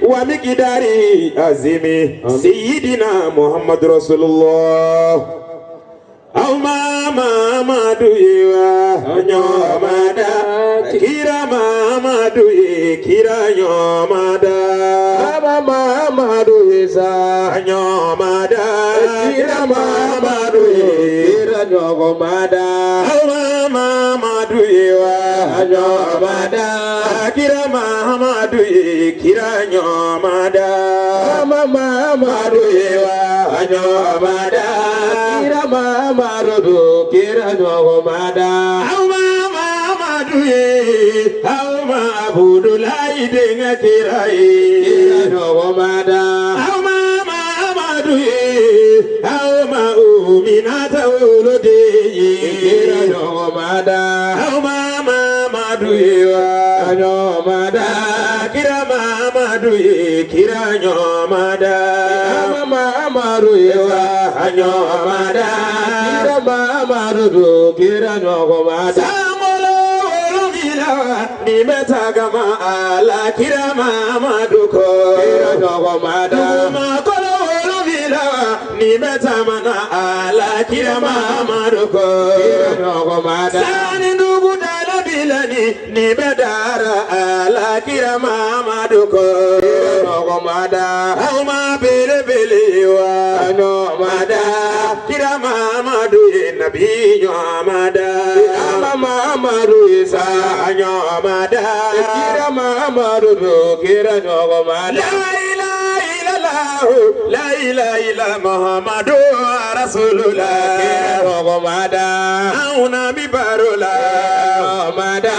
Wa miqdari azimi sayyidina Muhammad Rasulullah. Aw ma Mamadu ye wa ɲɔmada kira Mamadu ye kira ɲɔmada Aba Mamadu ye sa ɲɔmada kira Mamadu ye kira ɲɔgɔnmada. Aw ma Mamadu ye wa ɲɔgɔnmada kira Mamadu ye kira ɲɔmada. Aba Mamadu ye wa ɲɔgɔnmada kira Mamadu do kira ɲɔgɔnmada. Aw ma Mamadu ye aw ma Abudulayi denkɛ kira ye kira ɲɔgɔnmada. Aw ma Mamadu ye aw ma Uminata woloden ye kira ɲɔgɔnmada. Aw ma Mamadu ye wa ɲɔgɔnmada kira Mamadu ye kira ɲɔgɔnmada. Aba Mamadu ye wa ɲɔgɔnmada kira Mamadu do kira ɲɔgɔnmada. Sankolo wolonwula nin bɛ tagama a la kira Mamadu kɔ. Kira ɲɔgɔnmada. Dugumakolo wolonwula nin bɛ taamana a la kira Mamadu kɔ. Kira ɲɔgɔnmada. Sani dugu dala bilani nin bɛ dara a la kira Mamadu kɔ. Kira ɲɔgɔnmada. Aw ma belebele wa ɲɔgɔnmada. Kira Mamadu ye nabi ɲɔgɔnmada. Aba Mamadu ye sa ɲɔgɔnmada. Kira Mamadu do kira ɲɔgɔnmada. La ilaha illallah, la ilaha illa Muhammadu Rasulullah. Kira ɲɔgɔnmada. Anw na mi baro la. Ɲɔgɔnmada.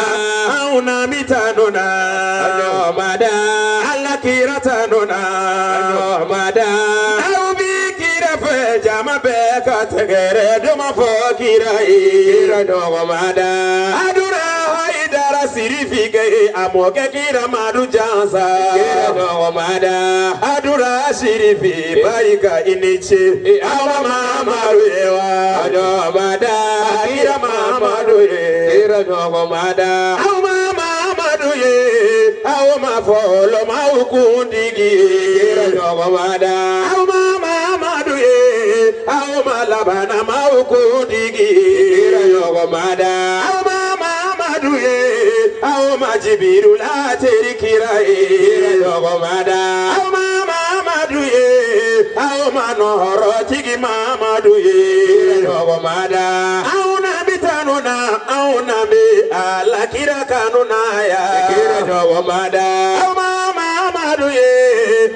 Anw na mi tanu na. Ɲɔgɔnmada. Ala kira tanu na. Ɲɔgɔnmada. Aw bi kira fɛ jama bɛɛ ka tɛgɛrɛ dɔ ma fɔ kira ye. Kira ɲɔgɔnmada. Adura Hayidara Sirifi kɛ a mɔkɛ kira Madu Jansa. Kira ɲɔgɔnmada. Adura Sirifi barika i ni ce. Aw ma Mamadu ye wa. Ɲɔgɔnmada. Kira Mamadu ye. Kira ɲɔgɔnmada. Aw ma Mamadu ye. Aw ma fɔlɔ maaw kuntigi ye. Kira ɲɔgɔnmada. Aw ma Mamadu ye. Aw ma labanna maaw kuntigi ye. Kira ɲɔgɔnmada. Aw ma Mamadu ye. Aw ma Jibirula teri kira ye. Kira ɲɔgɔnmada. Aw ma Mamadu ye. Aw ma nɔrɔtigi Mamadu ye. Kira ɲɔgɔnmada. Aw na bi tanu na, aw na bi ala kira kanu na ya. Kira ɲɔgɔnmada. Aw ma Mamadu ye.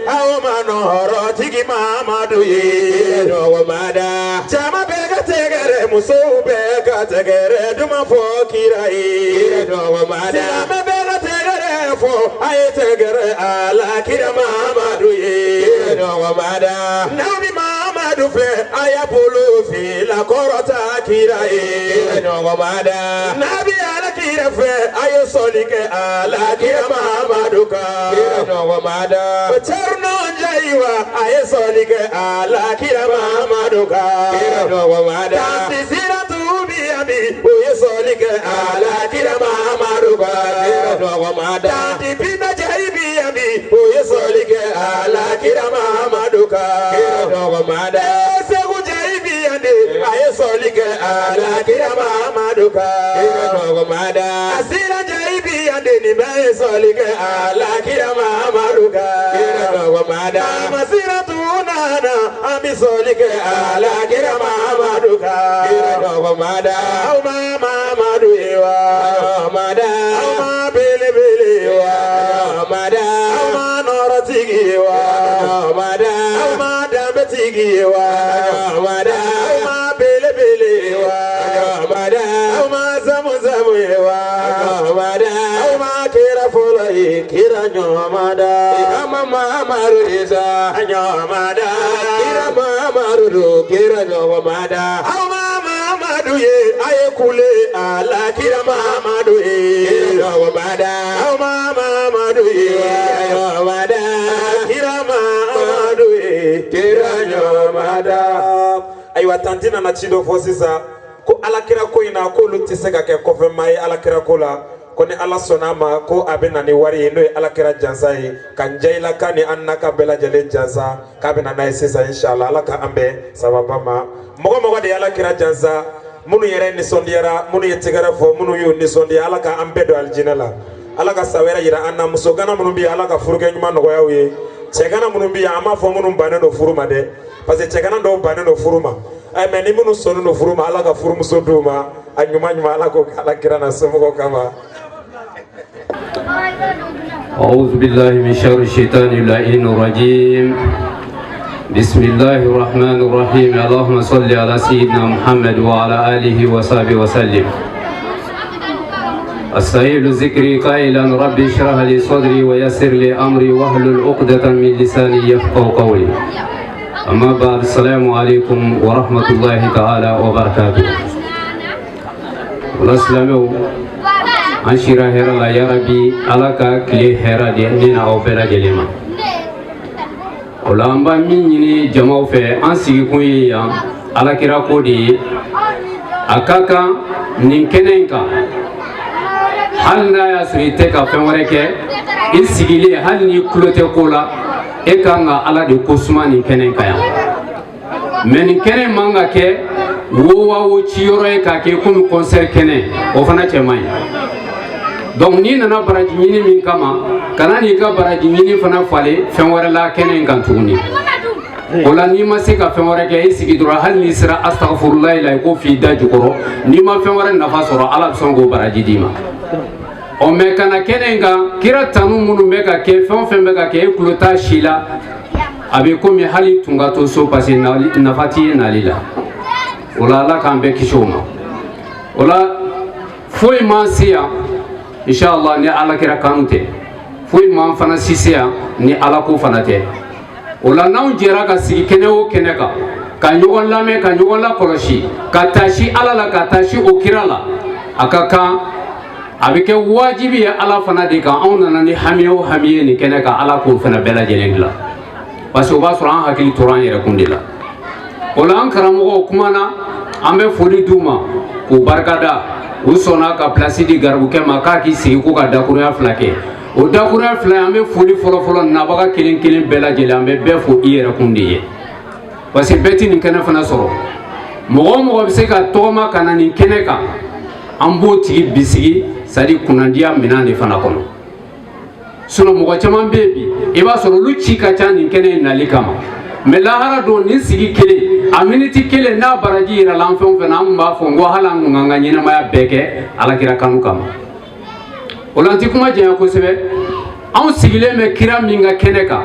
Aw ma nɔrɔtigi Mamadu ye. Kira ɲɔgɔnmada. Jama bɛɛ ka tɛgɛrɛ, musow bɛɛ ka tɛgɛrɛ, duman fɔ kira ye. Kira ɲɔgɔnmada. Silamɛ bɛɛ ka tɛgɛrɛ fɔ, a ye tɛgɛrɛ ala kira Mamadu ye. Kira ɲɔgɔnmada. N'aw bi Mamadu fɛ, a y'a bolo fila kɔrɔta kira ye. Kira ɲɔgɔnmada. N'a bi ala kira fɛ, a ye sɔli kɛ ala kira Mamadu kan. Kira ɲɔgɔnmada. Cerno Njayiwa, a ye sɔli kɛ ala kira Mamadu kan. Kira ɲɔgɔnmada. Tanti Siratu bi yan bi, o ye sɔli kɛ ala kira Mamadu kan. Kira ɲɔgɔnmada. Tanti Binta Jayi bi yan bi, o ye sɔli kɛ ala kira Mamadu kan. Kira ɲɔgɔnmada. Segu Jayi bi yan de, a ye sɔli kɛ ala kira Mamadu kan. Kira ɲɔgɔnmada. Asira Jayi bi yan de, nin bɛɛ ye sɔli kɛ ala kira Mamadu kan. Kira ɲɔgɔnmada. Masiratu nana, an bi sɔli kɛ ala kira Mamadu kan. Kira ɲɔgɔnmada. Aw ma Mamadu ye wa. Ɲɔgɔnmada. Aw ma belebele ye wa. Ɲɔgɔnmada. Aw ma nɔrɔtigi ye wa. Ɲɔgɔnmada. Aw ma danbetigi ye wa. Ɲɔgɔnmada. Aw ma belebele ye wa. Ɲɔgɔnmada. Aw ma zamuzamu ye wa. Ɲɔgɔnmada. Aw ma kira fɔlɔ ye kira ɲɔgɔnmada. Ama Mamadu ye sa. Ɲɔgɔnmada. Kira Mamadu do kira ɲɔgɔnmada. Aw ma Mamadu ye a ye kule a la kira Mamadu ye. Kira ɲɔgɔnmada. Aw ma Mamadu ye. Ɲɔgɔnmada. Kira Mamadu ye. Kira ɲɔgɔnmada. Ayiwa tanti nana ci dɔ fɔ sisan ko alakira ko in na k'olu tɛ se ka kɛ kɔfɛmaa ye alakira ko la. Ko ni Ala sɔnna a ma, ko a bɛ na ni wari ye, n'o ye Ala kira jansa ye, ka Njayilaka ni an naka bɛɛ lajɛlen jansa, k'a bɛ na n'a ye sisan, inshallah. Ala ka an bɛn sababa ma. Mɔgɔ mɔgɔ de ye Ala kira jansa, minnu yɛrɛ nisɔndiyara, minnu ye tɛgɛrɛ fɔ, minnu y'u nisɔndiya, Ala ka an bɛɛ don alijinɛ la. Ala ka sa wɛrɛ yira an na. Muso gana minnu bɛ yen, Ala ka furukɛ ɲuman nɔgɔya u ye. Cɛ gana minnu bɛ yen, an b'a fɔ minnu bannen don furu ma dɛ, parce que cɛ gana dɔw bannen don furu ma. Ɛ, mais ni minnu sɔnnen don furu ma, Ala ka furumuso d'u ma, a ɲuman ɲuman. Ala k'o kɛ Ala kira na somɔgɔw kama. أعوذ بالله من شر الشيطان اللعين الرجيم. بسم الله الرحمن الرحيم. اللهم صل على سيدنا محمد وعلى آله وصحبه وسلم. أستهل ذكري قائلا: ربي اشرح لي صدري ويسر لي أمري واحلل عقدة من لساني يفقهوا قولي. أما بعد، السلام عليكم ورحمة الله تعالى وبركاته. Wala silamɛw, an sira hɛrɛ la. Yarabi, Ala ka tile hɛrɛ di ne na aw bɛɛ lajɛlen ma. O la, an b'a min ɲini jamaw fɛ, an sigikun ye yan Alakira ko de ye. A ka kan nin kɛnɛ in kan, hali n'a y'a sɔrɔ i tɛ ka fɛn wɛrɛ kɛ, i sigilen, hali n'i tulo tɛ ko la, e kan ka Ala de ko suma nin kɛnɛ in kan yan. Mais nin kɛnɛ man ka kɛ wo wa wo ciyɔrɔ ye, k'a kɛ komi concert kɛnɛ. O fana cɛ man ɲi. Donc n'i nana baraji ɲini min kama, kana n'i ka baraji ɲini fana falen fɛn wɛrɛ la kɛnɛ in kan tuguni. O la, n'i ma se ka fɛn wɛrɛ kɛ, i sigi dɔrɔn. Hali n'i sera astagfurulayi la, i k'o f'i da jukɔrɔ. N'i ma fɛn wɛrɛ nafa sɔrɔ, Ala bɛ sɔn k'o baraji d'i ma. Ɔ, mais kana kɛnɛ in kan, kira tanu minnu bɛ ka kɛ, fɛn o fɛn bɛ ka kɛ, e tulo t'a si la. A bɛ komi hali tun ka to so, parce que nafa t'i ye nali la. O la, Ala k'an bɛɛ kisi o ma. O la, foyi m'an se yan, inshallah, ni Ala kira kanu tɛ. Foyi m'an fana si se yan ni Ala ko fana tɛ. O la, n'anw jɛra ka sigi kɛnɛ o kɛnɛ kan, ka ɲɔgɔn lamɛn, ka ɲɔgɔn lakɔlɔsi, ka taasi Ala la, ka taasi o kira la, a ka kan, a bɛ kɛ wajibi ye Ala fana de kan. Anw nana ni hami o hami ye nin kɛnɛ kan, Ala k'o fana bɛɛ lajɛlen dilan, parce que o b'a sɔrɔ an hakili tora an yɛrɛ kun de la. O la, an karamɔgɔw kumana, an bɛ foli d'u ma k'u barikada. U sɔnna ka place di garibukɛ ma k'a k'i sigi ko ka dakurunya 2 kɛ. O dakurunya 2, an bɛ foli fɔlɔfɔlɔ nabaga kelen kelen bɛɛ lajɛlen, an bɛ bɛɛ fo i yɛrɛ kun de ye, parce que bɛɛ ti nin kɛnɛ fana sɔrɔ. Mɔgɔ o mɔgɔ bɛ se ka tɔgɔma ka na nin kɛnɛ kan, an b'o tigi bisigi, c'est à dire kunnandiya minɛn de fana kɔnɔ. Sinon mɔgɔ caman bɛ yen bi, i b'a sɔrɔ olu ci ka ca nin kɛnɛ in nali kama, mais lahara don, nin sigi kelen, a miniti kelen n'a baraji yirala an fɛn o fɛn na, an kun b'a fɔ n ko hali an kun k'an ka ɲɛnamaya bɛɛ kɛ Alakira kanu kama. O la, n ti kuma janya kosɛbɛ. Anw sigilen bɛ kira min ka kɛnɛ kan,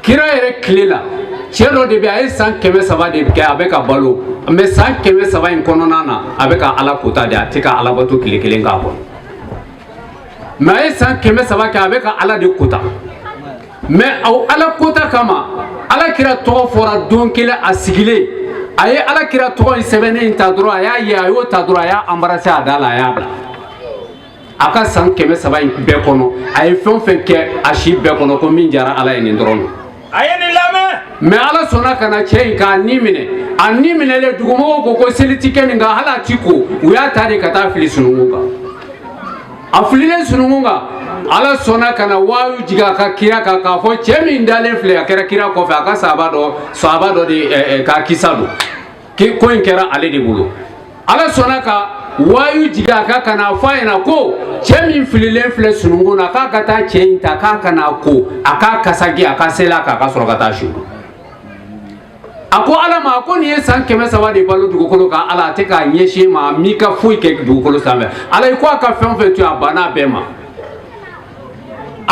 kira yɛrɛ tile la, cɛ dɔ de bɛ, a ye san 300 de kɛ a bɛ ka balo, mais san 300 in kɔnɔna na, a bɛ ka Ala kota de, a tɛ ka Alabato tile kelen k'a kɔnɔ. Mais a ye san 300 kɛ, a bɛ ka Ala de kota. Mais aw Ala kota kama, Ala kira tɔgɔ fɔra don kelen, a sigilen, a ye Ala kira tɔgɔ in sɛbɛnnen in ta dɔrɔn, a y'a ye, a y'o ta dɔrɔn, a y'a embrasser a da la, a y'a bila. A ka san 300 in bɛɛ kɔnɔ, a ye fɛn o fɛn kɛ a si bɛɛ kɔnɔ, ko min diyara Ala ye, nin dɔrɔn don. A ye nin lamɛn. Mais Ala sɔnna ka na cɛ in k'a ni minɛ. A ni minɛlen, dugumɔgɔw ko ko seli ti kɛ nin kan, hali a ti ko. U y'a ta de ka taa fili sununkun kan. A fililen sununkun kan, Ala sɔnna ka na waayu jigin a ka kira kan k'a fɔ cɛ min dalen filɛ, a kɛra kira kɔfɛ, a ka sahaba dɔ de k'a kisa don, ko in kɛra ale de bolo. Ala sɔnna ka waayu jigin a kan ka n'a fɔ a ɲɛna ko cɛ min fililen filɛ sununkun na, k'a ka taa cɛ in ta, k'a ka n'a ko, a k'a kasagi, a ka seli a kan, a ka sɔrɔ ka taa su. A ko Ala ma, a ko nin ye san 300 de balo dugukolo kan, Ala, a tɛ k'a ɲɛsin ma, a m'i ka foyi kɛ dugukolo sanfɛ. Ala i ko a ka fɛn o fɛn to yen, a banna a bɛɛ ma.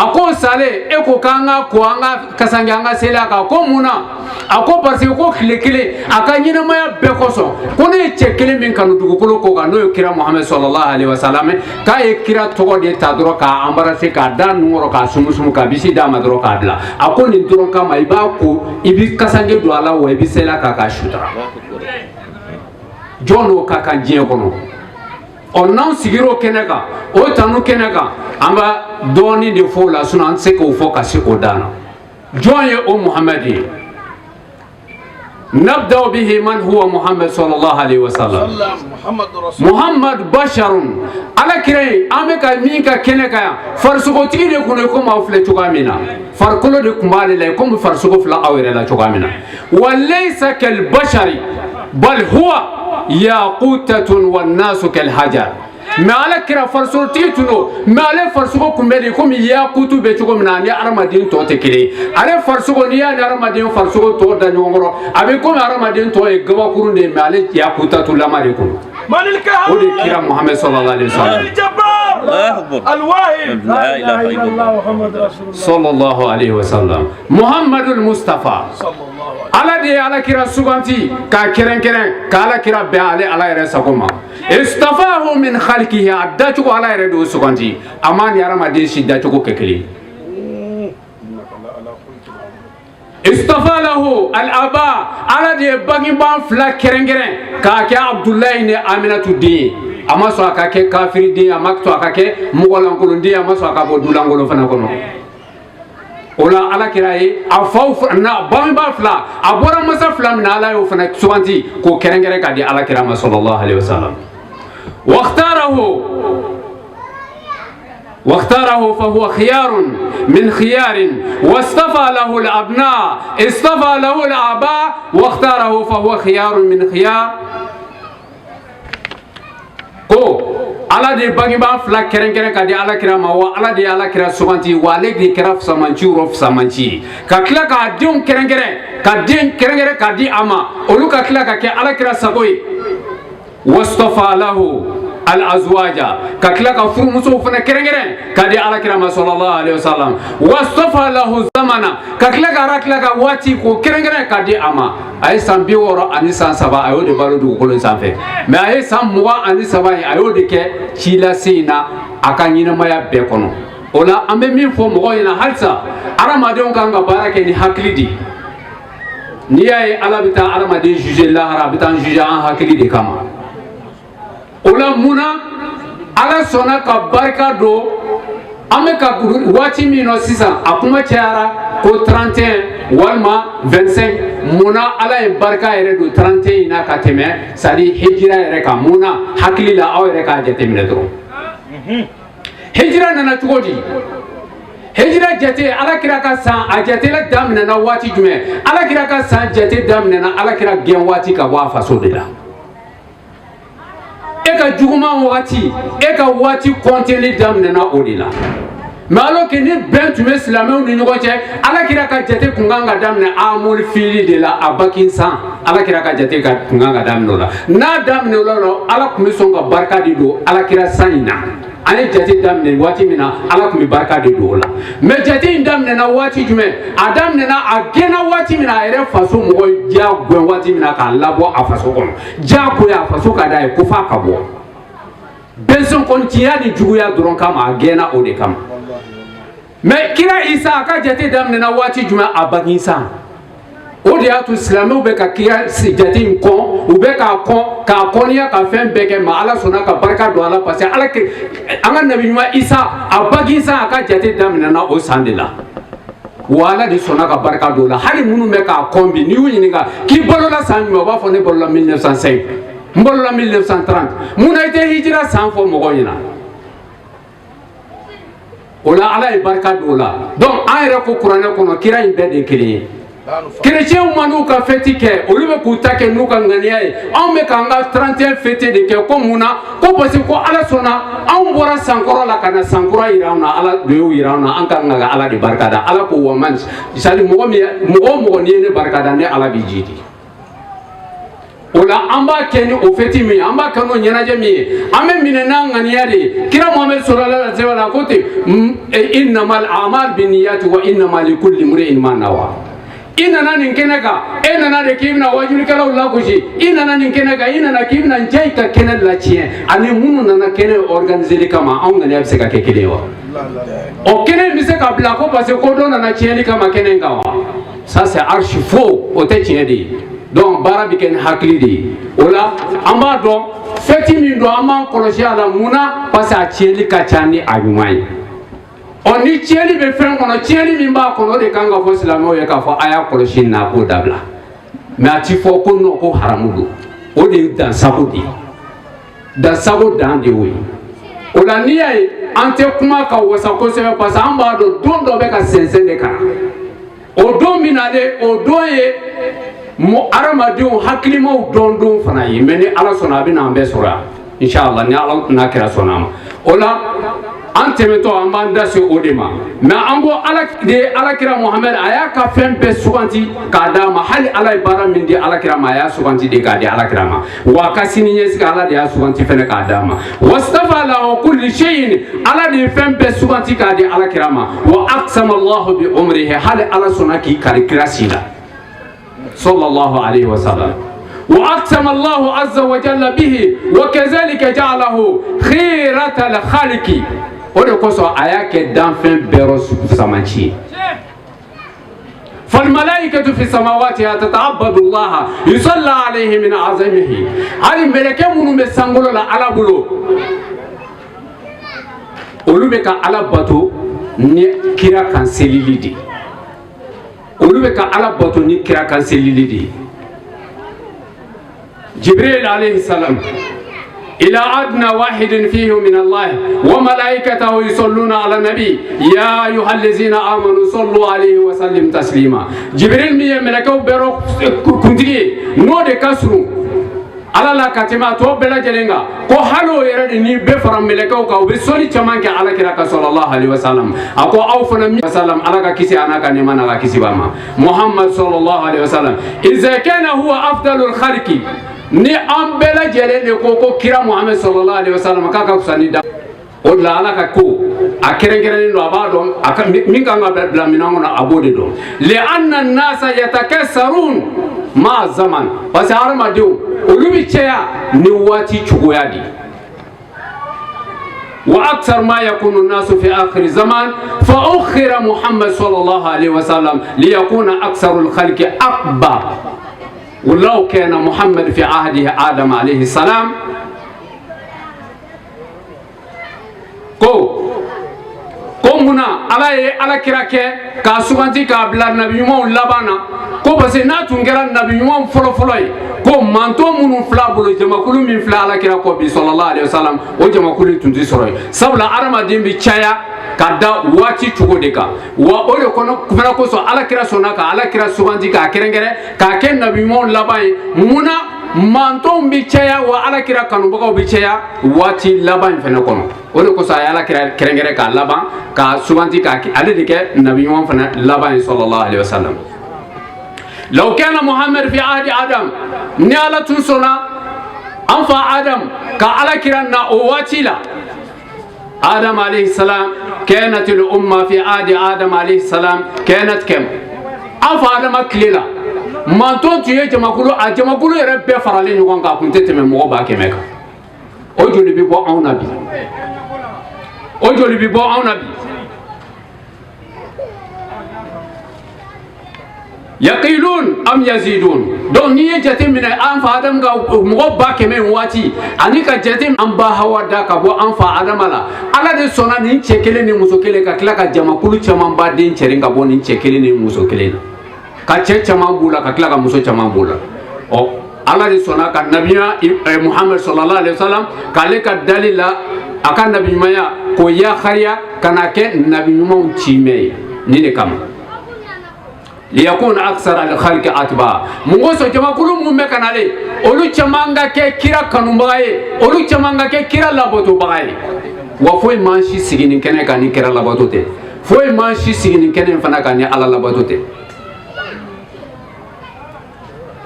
A ko sale, e ko k'an ka ko, an ka kasange, an ka seli a kan, ko mun na? A ko parce que ko tile kelen a ka ɲɛnamaya bɛɛ kosɔn, ko ne ye cɛ kelen min kanu dugukolo ko kan, n'o ye kira Muhamɛd sɔlɔlahu alaihi wasalam, k'a ye kira tɔgɔ de ta dɔrɔn k'a embrasser, k'a da nun kɔrɔ, k'a sumusumu, k'a bisi d'a ma dɔrɔn k'a bila. A ko nin dɔrɔn kama, i b'a ko, i bɛ kasange don a la, wa i bɛ seli a kan k'a sutura. Jɔn n'o ka kan diɲɛ kɔnɔ? Ɔ, n'anw sigira o kɛnɛ kan, o tanu kɛnɛ kan, an b'a dɔɔnin de fɔ o la, sinon an tɛ se k'o fɔ ka se o dan na. Jɔn ye o Muhamɛdi ye? Nabda'u bihi man huwa Muhammad sallallahu alaihi wasallam. Muhammad basharun. Ala kira ye an bɛ ka min ka kɛnɛ kan yan, farisogotigi de kun don komi aw filɛ cogoya min na, farikolo de kun b'ale la komi farisogo filɛ aw yɛrɛ la cogoya min na. Wa laysa kal bashari bal huwa yaqutatun wan nasu kal hajar. Mais ala kira farisogotigi tun don, mais ale farisogo kun bɛ de komi yakutu bɛ cogo min na, ani hadamaden tɔ tɛ kelen ye. Ale farisogo, n'i y'a ni hadamaden farisogo tɔ da ɲɔgɔn kɔrɔ, a bɛ komi hadamaden tɔ ye gabakurun de ye, mais ale yakutatulama de kun. O de kira Muhammed sallallahu alaihi wasallam. Sallallahu alaihi wasallam. Muhammadul Mustafa. Ala de ye ala kira suganti k'a kɛrɛnkɛrɛn ka ala kira bɛn ale ala yɛrɛ sago ma. Istafahu min khalqihi, a dacogo ala yɛrɛ de y'o suganti, a ma ni hadamaden si dacogo kɛ kelen. Istafa lahu al-aba, ala de ye bangebaa fila kɛrɛnkɛrɛn k'a kɛ Abdulayi ni Aminatu den ye. A ma sɔn a ka kɛ kafiri den ye, a ma sɔn a ka kɛ mɔgɔlankolon den ye, a ma sɔn a ka bɔ dulankolon fana kɔnɔ. O la ala kira ye a faw na bangebaa fila, a bɔra masa fila min na, ala y'o fana suganti k'o kɛrɛnkɛrɛn k'a di ala kira ma sallallahu alaihi wasallam. واختاره فهو خيار من خيار، واصطفى له الأبناء، اصطفى له الآباء، واختاره فهو خيار من خيار. Ko ala de bangebaa fila kɛrɛnkɛrɛn ka di ala kira ma, wa ala de ye ala kira suganti, wa ale de kɛra fisamanci rɔ fisamanci ye, ka tila k'a denw kɛrɛnkɛrɛn, ka den kɛrɛnkɛrɛn k'a di a ma, olu ka tila ka kɛ ala kira sago ye. Wastafa lahu al-azwaja, ka tila ka furumusow fana kɛrɛnkɛrɛn ka di ala kira ma sallallahu alaihi wasallam. Wastafa lahu zamana, ka tila ka ala tila ka waati k'o kɛrɛnkɛrɛn ka di a ma. A ye san 63 san 3, a y'o de balo dugukolo in sanfɛ, mais a ye san 23 ye, a y'o de kɛ cilase in na a ka ɲɛnamaya bɛɛ kɔnɔ. O la an bɛ min fɔ mɔgɔw ɲɛna halisa, hadamadenw kan ka baara kɛ ni hakili de ye. N'i y'a ye ala bɛ taa hadamaden juger lahara, a bɛ taa juger an hakili de kama. O la mun na ala sɔnna ka barika don an bɛ ka waati min na sisan, a kuma cayara ko 31 walima 25. Mun na ala ye barika yɛrɛ don 31 in na ka tɛmɛ c'est à dire hijira yɛrɛ kan? Mun na? Hakili la aw yɛrɛ k'a jateminɛ dɔrɔn. Hijira nana cogo di? Hijira jate ala kira ka san a jatela daminɛna waati jumɛn? Ala kira ka san jate daminɛna ala kira gɛn waati ka bɔ a faso de la. E ka juguman wagati, e ka waati kɔnteli daminɛna o de la. Mais alors que ni bɛn tun bɛ silamɛw ni ɲɔgɔn cɛ, ala kira ka jate kun kan ka daminɛ amul fili de la, a bakin san ala kira ka jate kun kan ka daminɛ o la. N'a daminɛ o la, ala tun bɛ sɔn ka barika de don ala kira san in na. An ye jate daminɛ waati min na, ala tun bɛ barika de don o la. Mais jate in daminɛna waati jumɛn? A daminɛna, a gɛnna waati min na, a yɛrɛ faso mɔgɔ diya gɛn waati min na k'a labɔ a faso kɔnɔ, diyagoya a faso ka d'a ye ko f'a ka bɔ. Bɛnsɔnkɔntiya ni juguya dɔrɔn kama, a gɛnna o de kama. Mais kira Isa a ka jate daminɛna waati jumɛn? A bange san. O de y'a to silamɛw bɛ ka kira jate in kɔn, u bɛ k'a kɔn, k'a kɔniya, ka fɛn bɛɛ kɛ, mais ala sɔnna ka barika don a la, parce que ala an ka nabi ɲuman Isa a bange san, a ka jate daminɛna o san de la. Wa ala de sɔnna ka barika don o la. Hali minnu bɛ k'a kɔn bi, n'i y'u ɲininka k'i balola san jumɛn, u b'a fɔ ne balola 1905, n balola 1930. Mun na i tɛ hijira san fɔ mɔgɔw ɲɛna? O la ala ye barika don o la. Donc an yɛrɛ ko kuranɛ kɔnɔ kira in bɛɛ de ye kelen ye. Chrétiens ma n'u ka fête kɛ, olu bɛ k'u ta kɛ n'u ka ŋaniya ye. Anw bɛ k'an ka 31 fête de kɛ ko mun na? Ko parce que ko ala sɔnna, anw bɔra sankɔrɔ la ka na sankura yira anw na, ala de y'o yira anw na. An ka kan ka ala de barika da. Ala ko wa man, c'est à dire mɔgɔ min, mɔgɔ o mɔgɔ n'i ye ne barika da, ne ala b'i ji di. O la an b'a kɛ ni o fête min ye, an b'a kɛ n'o ɲɛnajɛ min ye, an bɛ minɛ n'an ŋaniya de ye. Kira Muhammed sallallahu alaihi wa sallam ko ten, innamal a'mal binniyati wa innama likulli imri'in ma nawa. I nana nin kɛnɛ kan, e nana de k'i bɛna wajulikɛlaw lagosi. I nana nin kɛnɛ kan, i nana k'i bɛna njɛ ka kɛnɛ latiɲɛ. Ani minnu nana kɛnɛ organiseli kama, anw ŋaniya bɛ se ka kɛ kelen ye wa? O kɛnɛ in bɛ se ka bila ko parce que ko dɔ nana tiɲɛni kama kɛnɛ in kan wa? Ça c'est archi faux, o tɛ tiɲɛ de ye. Donc baara bɛ kɛ ni hakili de ye. O la an b'a dɔn fɛti min don, an b'an kɔlɔsi a la. Mun na? Parce que a tiɲɛli ka ca ni a ɲuman ye. Ɔ ni tiɲɛni bɛ fɛn kɔnɔ, tiɲɛni min b'a kɔnɔ, o de kan ka fɔ silamɛw ye k'a fɔ a y'a kɔlɔsi nin na, k'o dabila. Mais a ti fɔ ko non, ko haramu don. O de ye dansago de ye, dansago dan de y'o ye. O la n'i y'a ye an tɛ kuma ka wasa kosɛbɛ, parce que an b'a dɔn don dɔ bɛ ka sɛnsɛn de ka na. O don min na de, o don ye hadamadenw hakilimaw dɔn don fana ye. Mais ni Ala sɔnna, a bɛ na an bɛɛ sɔrɔ yan inshallah, ni Ala n'a kɛra sɔnna a ma. O la an tɛmɛtɔ, an b'an da se o de ma. Mais an ko Ala de ye Alakira Muhamɛd, a y'a ka fɛn bɛɛ suganti k'a d'a ma. Hali Ala ye baara min di Alakira ma, a y'a suganti de k'a di Alakira ma. Wa a ka sini ɲɛsigi, Ala de y'a suganti fɛnɛ k'a d'a ma. Wastafa lahu kulli shay'in, Ala de ye fɛn bɛɛ suganti k'a di Alakira ma. Wa aqsama Allahu bi umrihi, hali Ala sɔnna k'i kari kira si la sallallahu alayhi wa sallam. وأقسم الله عز وجل به وكذلك جعله خيرة الخلق. O de kosɔn a y'a kɛ danfɛn bɛɛ rɔ samanci ye. فالملائكة في السماوات تتعبد الله يصلى عليه من عظمه. Hali mɛlɛkɛ minnu bɛ sankolo la Ala bolo, olu bɛ ka Ala bato ni kira kan selili de ye. Olu bɛ ka Ala bato ni kira kan selili de ye. جبريل عليه السلام إلى أدنى واحد فيه من الله وملائكته يصلون على النبي يا أيها الذين آمنوا صلوا عليه وسلم تسليما. جبريل min ye mɛlɛkɛw bɛɛ rɔ kuntigi ye, n'o de ka surun Ala la ka tɛmɛ a tɔ bɛɛ lajɛlen kan, ko hali o yɛrɛ de ni bɛɛ fara mɛlɛkɛw kan, u bɛ sɔli caman kɛ Ala kira kan sallallahu alaihi wasallam. A ko aw fana min wasallam, Ala ka kisi a n'a ka nɛɛma n'a ka kisi b'a ma Muhammad sallallahu alaihi wasallam. إذا كان هو أفضل الخلق, ni an bɛɛ lajɛlen de ko ko kira Muhammed sallallahu alaihi wasallam k'a ka fisa ni da o de la, Ala ka ko a kɛrɛnkɛrɛnnen don, a b'a dɔn a ka min kan ka bila minɛn kɔnɔ, a b'o de dɔn. لأن الناس يتكاثرون مع الزمن, parce que hadamadenw olu bɛ caya ni waati cogoya de ye. وأكثر ما يكون الناس في آخر الزمان، فأخر محمد صلى الله عليه وسلم ليكون أكثر الخلق أكبر. ولو كان محمد في عهده آدم عليه السلام. Ko munna Ala ye Ala kira kɛ k'a suganti k'a bila nabi ɲumanw laban na? Ko parce que n'a tun kɛra nabi ɲumanw fɔlɔfɔlɔ ye, ko mantɔn minnu filɛ a bolo, jamakulu min filɛ Ala kira kɔ bi sallallahu alaihi wasallam, o jamakulu tun tɛ sɔrɔ yen, sabula hadamaden bɛ caya ka da waati cogo de kan. Wa o de kɔnɔ fana kosɔn, Ala kira sɔnna ka Ala kira suganti k'a kɛrɛnkɛrɛn k'a kɛ nabi ɲumanw laban ye. Munna mantɔnw bɛ caya wa Ala kira kanubagaw bɛ caya waati laban in fana kɔnɔ? O de kosɔn a ye Ala kira kɛrɛnkɛrɛn k'a laban, k'a suganti k'a ale de kɛ nabi ɲuman fana laban ye sallallahu alaihi wasallam. لو كان محمد في عهد آدم, ni Ala tun sɔnna an fa Adam ka Ala kira na o waati la, آدم عليه السلام، كانت الأمة في عهد آدم عليه السلام كانت كم؟ An fa Adama tile la, mantɔn tun ye jamakulu, a jamakulu yɛrɛ bɛɛ faralen ɲɔgɔn kan, a tun tɛ tɛmɛ mɔgɔ 100 000 kan. O joli bɛ bɔ anw na bi? O joli bɛ bɔ anw na bi? يقيلون أم يزيدون. Donc n'i ye jate minɛ an fa Adamu ka mɔgɔ 100 000 in waati ani ka jate an ba Hawa da ka bɔ an fa Adama la, Ala de sɔnna nin cɛ kelen ni muso kelen ka tila ka jamakulu caman ba den cɛrin ka bɔ nin cɛ kelen ni muso kelen na, ka cɛ caman b'u la, ka tila ka muso caman b'u la. Ɔ Ala de sɔnna ka nabiya Muhammed sallallahu alaihi wasallam k'ale ka dali la a ka nabi ɲumanya k'o yakariya ka na kɛ nabi ɲumanw cimɛ ye nin de kama. ليكون أكثر الخلق أتباع. Mun kosɔn jamakulu mun bɛ ka nalen, olu caman ka kɛ kira kanubaga ye, olu caman ka kɛ kira labatobaga ye. Wa foyi m'an si sigi nin kɛnɛ kan ni kira labato tɛ, foyi m'an si sigi nin kɛnɛ in fana kan ni Ala labato tɛ.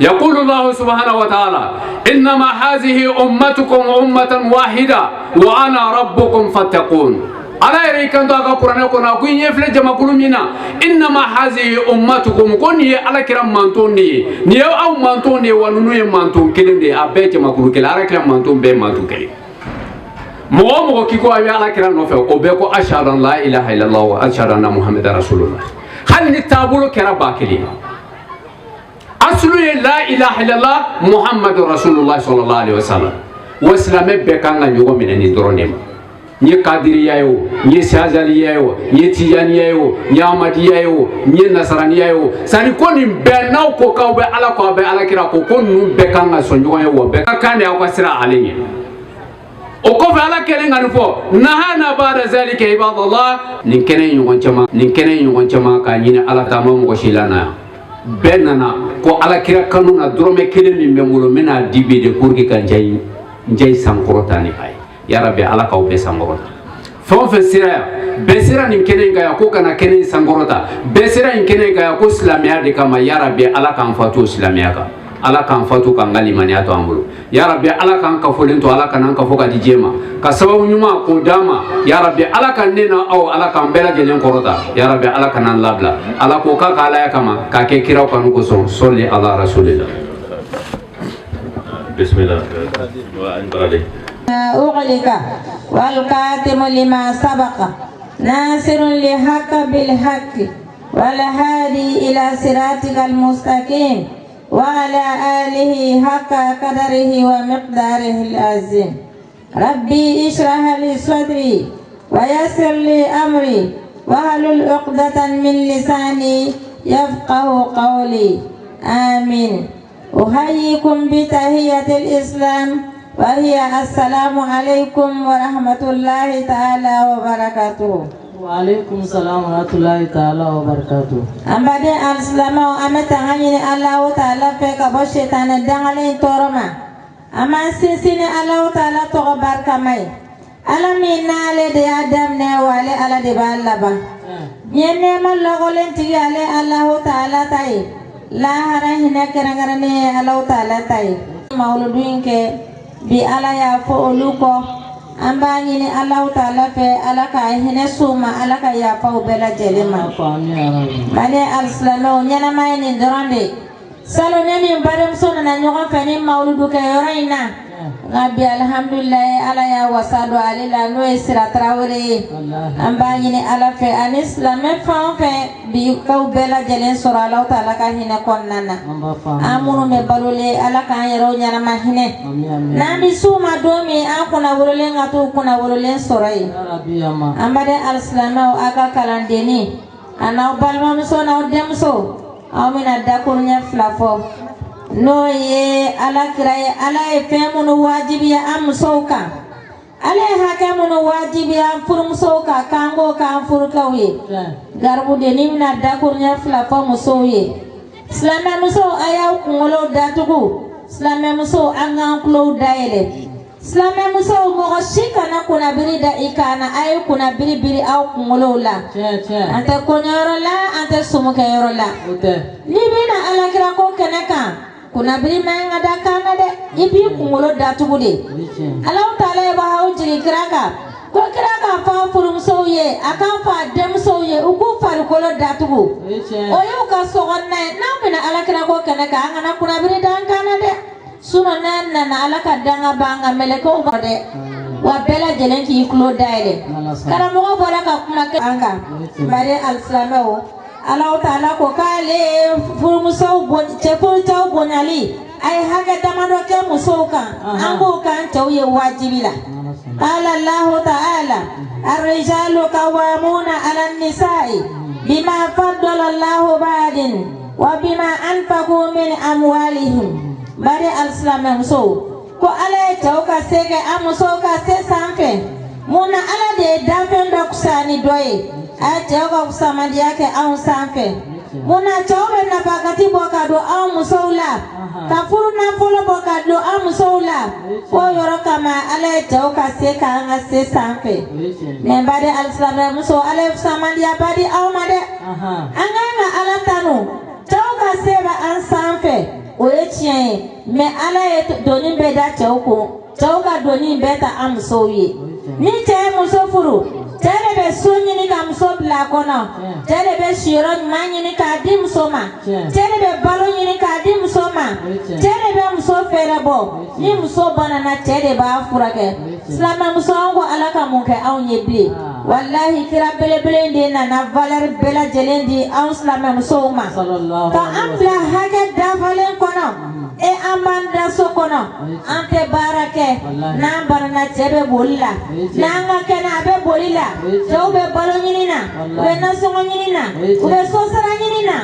يقول الله سبحانه وتعالى إنما هذه أمتكم أمة واحدة وأنا ربكم فاتقون. Ala yɛrɛ y'i kanto a ka kuranɛ kɔnɔ, a ko i ɲɛ filɛ jamakulu min na, إنما هذه أمتكم, ko nin ye Ala kira manton de ye, nin ye aw manton de ye, wa ninnu ye manton kelen de ye, a bɛɛ jamakulu kelen. Ala kira manton bɛɛ ye manton kelen. Mɔgɔ o mɔgɔ k'i ko a bɛ Ala kira nɔfɛ, o bɛɛ ko أشهد أن لا إله إلا الله وأشهد أن محمدا رسول الله. Hali ni taabolo kɛra 1000, asulu ye لا إله إلا الله محمد رسول الله صلى الله عليه وسلم. Wa silamɛ bɛɛ kan ka ɲɔgɔn minɛ nin dɔrɔn de ma. N ye kadiriya ye o, n ye sazaliya ye o, n ye tijaniya ye o, n ye amadiya ye o, n ye nasaraniya ye o, sani ko nin bɛɛ n'aw ko k'aw bɛ Ala kɔ, aw bɛ Ala kira kɔ, ko ninnu bɛɛ kan ka sɔn ɲɔgɔn ye, wa bɛɛ ka kan de aw ka siran ale ɲɛ. O kɔfɛ Ala kɛlen ka nin fɔ, nahana ba'da zalika ibadallah, nin kɛnɛ ɲɔgɔn caman, nin kɛnɛ ɲɔgɔn caman k'a ɲini Ala taama mɔgɔ si la na yan. Bɛɛ nana ko Ala kira kanu na, dɔrɔmɛ kelen min bɛ n bolo, n bɛna di bi de pour que ka n jɛ sankɔrɔta ni a ye. Yarabi, Ala k'aw bɛɛ sankɔrɔta. Fɛn o fɛn sera yan, bɛɛ sera nin kɛnɛ in kan yan ko ka na kɛnɛ in sankɔrɔta, bɛɛ sera nin kɛnɛ in kan yan ko silamɛya de kama. Yarabi, Ala k'an fatu silamɛya kan, Ala k'an fatu k'an ka limaniya to an bolo. Yarabi, Ala k'an kafolen to, Ala kan'an kafo ka di diɲɛ ma, ka sababu ɲuman k'o d'an ma. Yarabi, Ala ka ne na aw, Ala k'an bɛɛ lajɛlen kɔrɔta. Yarabi, Ala kan'an labila. Ala k'o k'a ka Alaya kama, k'a kɛ kiraw kanu kosɔn. Sɔli ala rasulillah. Bismillah wa an barale. أغلق والقاتم لما سبق ناصر لحق بالحق والهادي إلى صراطك المستقيم وعلى آله حق قدره ومقداره العظيم. ربي اشرح لي صدري ويسر لي أمري واحلل عقدة من لساني يفقه قولي. آمين. أحييكم بتحية الإسلام وهي السلام عليكم ورحمة الله تعالى وبركاته. وعليكم السلام ورحمة الله تعالى وبركاته. An baden alisilamɛw, an bɛ tanga ɲini Alahu taala fɛ ka bɔ sitanɛ dangalen tɔɔrɔ ma. An b'an sinsin ni Alahu taala tɔgɔ barikama ye. Ala min n'ale de y'a daminɛ, wa ale Ala de b'a laban. Diɲɛ nɛɛma lɔgɔlen tigi, ale Alahu taala ta ye. Lahara hinɛ kɛrɛnkɛrɛnnen ye Alahu taala ta ye. Mawuludu in kɛ bi, Ala y'a fɔ olu kɔ. An b'a ɲini Alahu taala fɛ, Ala ka hinɛ s'u ma, Ala ka yafa u bɛɛ lajɛlen ma. Mali alisilamɛw, ɲɛnama ye nin dɔrɔn de. Salon ne ni n badenmuso nana ɲɔgɔn fɛ ni mawuludu kɛ yɔrɔ in na, nka bi alihamudulilayi, Ala y'a wasa don ale la, n'o ye Sira Tarawele ye. An b'a ɲini Ala fɛ, ani silamɛ fɛn o fɛn bi kaw bɛɛ lajɛlen sɔrɔ Alahu taala ka hinɛ kɔnɔna na. An minnu bɛ balolen, Ala k'an yɛrɛw ɲɛnama hinɛ. N'an bɛ s'u ma don min, an kunna wololen ka t'u kunna wololen sɔrɔ yen. An baden alisilamɛw, aw ka kalandenni a n'aw balimamuso n'aw denmuso, aw bɛna dakuruɲɛ fila fɔ, n'o ye Ala kira ye. Ala ye fɛn minnu wajibiya an musow kan, Ala ye hakɛ minnu wajibiya an furumusow kan, k'an k'o k'an furukɛw ye. Garibudenni bɛna dakuruɲɛ fila fɔ musow ye. Silamɛmusow, a y'aw kunkolow datugu. Silamɛmusow, an k'an tulow dayɛlɛ. Silamɛmusow, mɔgɔ si kana kunnabiri da i kan na. A ye kunnabiri biri aw kunkolow la. An tɛ kɔɲɔyɔrɔ la, an tɛ sumukɛyɔrɔ la. N'i bɛna Alakira ko kɛnɛ kan, kunnabiri man ka da kan na dɛ, i b'i kunkolo datugu de. Alahu taala ye wahawu jigin kira kan ko kira k'a fɔ a furumusow ye, a k'a fɔ a denmusow ye, u k'u farikolo datugu. O y'u ka sokɔnɔna ye. N'aw bɛna Alakira ko kɛnɛ kan, an kana kunnabiri da an kan na dɛ. Sinɔn n'a nana, Ala ka danga b'an kan, mɛlɛkɛw b'a dɛ. Wa bɛɛ lajɛlen k'i tulo dayɛlɛ. Karamɔgɔ bɔra ka kuma kɛ an kan. Bari alisilamɛw, Alahu taala ko k'ale furumusow cɛ furucɛw bonyali, a ye hakɛ damadɔ kɛ musow kan, an k'o k'an cɛw ye wajibi la. قال الله تعالى الرجال قوامون على النساء بما فضل الله بعض وبما أنفقوا من أموالهم. Bari alisilamɛmusow, ko Ala ye cɛw ka se kɛ an musow ka se sanfɛ. Mun na Ala de ye danfɛn dɔ fisaya ni dɔ ye? A ye cɛw ka fisamandiya kɛ anw sanfɛ. Mun na cɛw bɛ nafakati bɔ ka don anw musow la, ka furu nafolo bɔ ka don an musow la? K'o yɔrɔ kama, Ala ye cɛw ka se k'an ka se sanfɛ. Mɛ bari alisilamɛmuso, Ala ye fisamandiyaba di aw ma dɛ. An kan ka Ala tanu. Cɛw ka se bɛ an sanfɛ, o ye tiɲɛ ye, mɛ Ala ye doni bɛɛ da cɛw kun, cɛw ka doni bɛɛ ta an musow ye. Ni cɛ ye muso furu, cɛ de bɛ so ɲini ka muso bila a kɔnɔ, cɛ de bɛ siyɔrɔ ɲuman ɲini k'a di muso ma, cɛ de bɛ balo ɲini k'a di muso ma, cɛ de bɛ muso fɛɛrɛ bɔ. Ni muso banana, cɛ de b'a furakɛ. Silamɛmuso, an ko Ala ka mun kɛ anw ye bilen? Walahi, kira belebele de nana valeur bɛɛ lajɛlen di anw silamɛmusow ma, ka an bila hakɛ dafalen kɔnɔ. E an b'an da so kɔnɔ, an tɛ baara kɛ. N'an banana, cɛ bɛ boli la. N'an ka kɛnɛ, a bɛ boli la. Cɛw bɛ balo ɲini na, u bɛ nasɔngɔ ɲini na, u bɛ sosara ɲini na.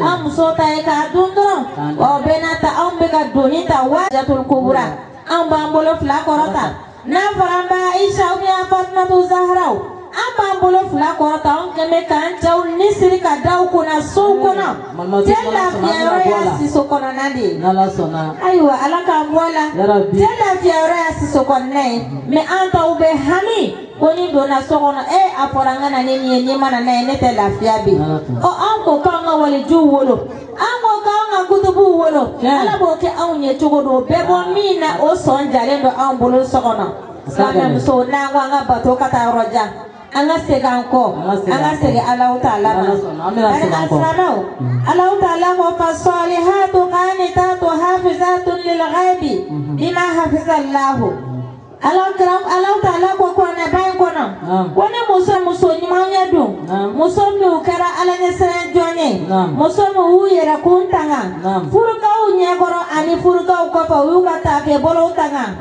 An musow ta ye k'a dun dɔrɔn. Wa o bɛɛ n'a ta, anw bɛ ka doni ta wajatul kubura. Anw b'an bolo fila kɔrɔta. N'a fɔra an b'a Aisha ou bien Fatumatu Zahraw, an b'an bolo fila kɔrɔta. Anw kɛn bɛ k'an cɛw ni siri ka da u kunna sow kɔnɔ. Cɛ lafiya yɔrɔ y'a siso kɔnɔna de ye. Ayiwa, Ala k'an bɔ a la. Cɛ lafiya yɔrɔ y'a siso kɔnɔna ye, mais an taw bɛ hami ko ni donna so kɔnɔ, e a fɔra n ka na ni nin ye, n'i ma na n'a ye, ne tɛ lafiya bi. Ɔ, an ko k'an ka walijuw wolo, an ko k'an ka kutubuw wolo. Ala b'o kɛ anw ye cogo do? Bɛɛ bɔ min na, o sɔn jalen don anw bolo so kɔnɔ. Silamɛmuso, n'an ko an ka bato ka taa yɔrɔ jan, an ka segin an kɔ, an ka segin Alahu taala ma. Bari alisilamɛw, Alahu taala ko fasolihatu qanitatu hafizatun lil ghaibi bima hafizallahu. Ala kira, Alahu taala ko kuranɛba in kɔnɔ ko ni muso ɲuman ye dun, muso minnu kɛra Ala ɲɛsiran jɔn ye, muso minnu y'u yɛrɛ kun tanga furukaw ɲɛkɔrɔ ani furukaw kɔfɛ, u y'u ka taafe bolow tanga.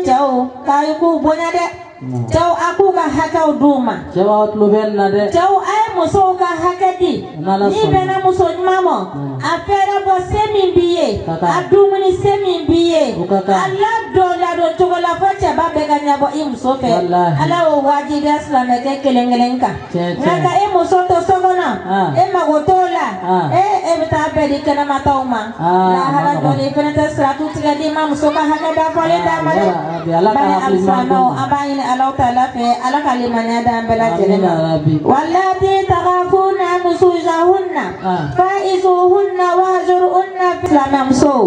Cɛw, k'a k'u bonya dɛ. Cɛw, a k'u ka hakɛw d'u ma. Cɛw, aw tulo bɛ nin na dɛ. Cɛw, a ye musow ka hakɛ di. N'i bɛnna muso ɲuman ma, a fɛɛrɛ bɔ se min b'i ye, a dumuni se min b'i ye, a ladon ladon cogo la fo cɛba bɛɛ ka ɲɛbɔ i muso fɛ. Ala y'o wajibiya silamɛkɛ kelen kelen kan. Nka ka e muso to so kɔnɔ, e mago t'o la, e bɛ taa bɛɛ di kɛnɛmataw ma. Lahara jɔlen, i fana tɛ siratu tigɛ n'i ma muso ka hakɛ dafalen d'a ma dɛ. Bari alisilamɛw, an b'a ɲini Alahu taala fɛ, Ala ka limaniya d'an bɛɛ lajɛlen ma. Walati takhafuna nusuzahunna fa'izuhunna wahjuruhunna. Silamɛmusow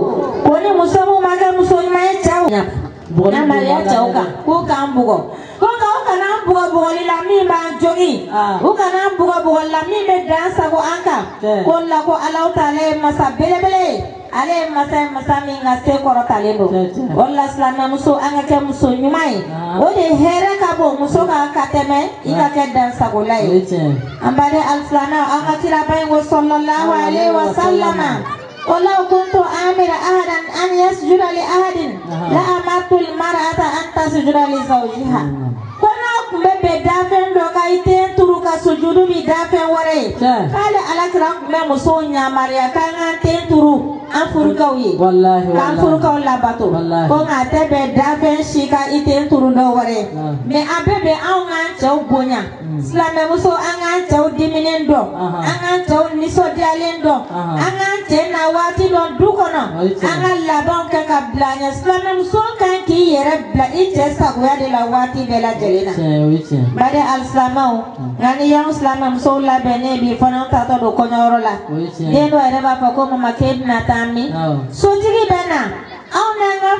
ko ni muso min ma kɛ muso ɲuman ye, cɛw n'a maliya cɛw kan k'u k'an bugɔ, ko nka u kana an bugɔ bugɔli la min b'an jogin, u kana an bugɔ bugɔli la min bɛ dan sago an kan. Ko la ko Alahu taala ye masa belebele ye, ale ye masa ye, masa min ka se kɔrɔtalen don. O la, silamɛmuso, an ka kɛ muso ɲuman ye, o de hɛrɛ ka bon muso kan ka tɛmɛ i ka kɛ dansagola ye. An baden alisilamɛw, an ka kiraba in ko sallallahu alaihi wa sallama ko law kuntu amira ahadan an yasjuda li ahadin la amartu almar'ata an tasjuda li zawjiha. Ko n'a tun bɛ bɛn dafɛn dɔ ka i ten turu ka sujudu bi dafɛn wɛrɛ ye, k'ale alakira tun bɛ musow yamaruya k'an k'an ten turu an furukaw ye, k'an furukaw labato. Ko nka a tɛ bɛn dafɛn si ka i ten turu dɔ wɛrɛ ye, mais a bɛ bɛn anw k'an cɛw bonya. Silamɛmuso, an k'an cɛw diminen dɔn, an k'an cɛw nisɔndiyalen dɔn, an k'an cɛ na waati dɔn du kɔnɔ, an ka labanw kɛ ka bila ɲɛ. Silamɛmuso kan k'i yɛrɛ bila i cɛ sagoya de la waati bɛɛ lajɛlen na. Bari alisilamɛw, nka ni y'anw silamɛmusow labɛnnen bi fana taatɔ don kɔɲɔyɔrɔ la, den dɔ yɛrɛ b'a fɔ ko mama, k'e bɛna taa min? Sotigi bɛ na, anw n'an ka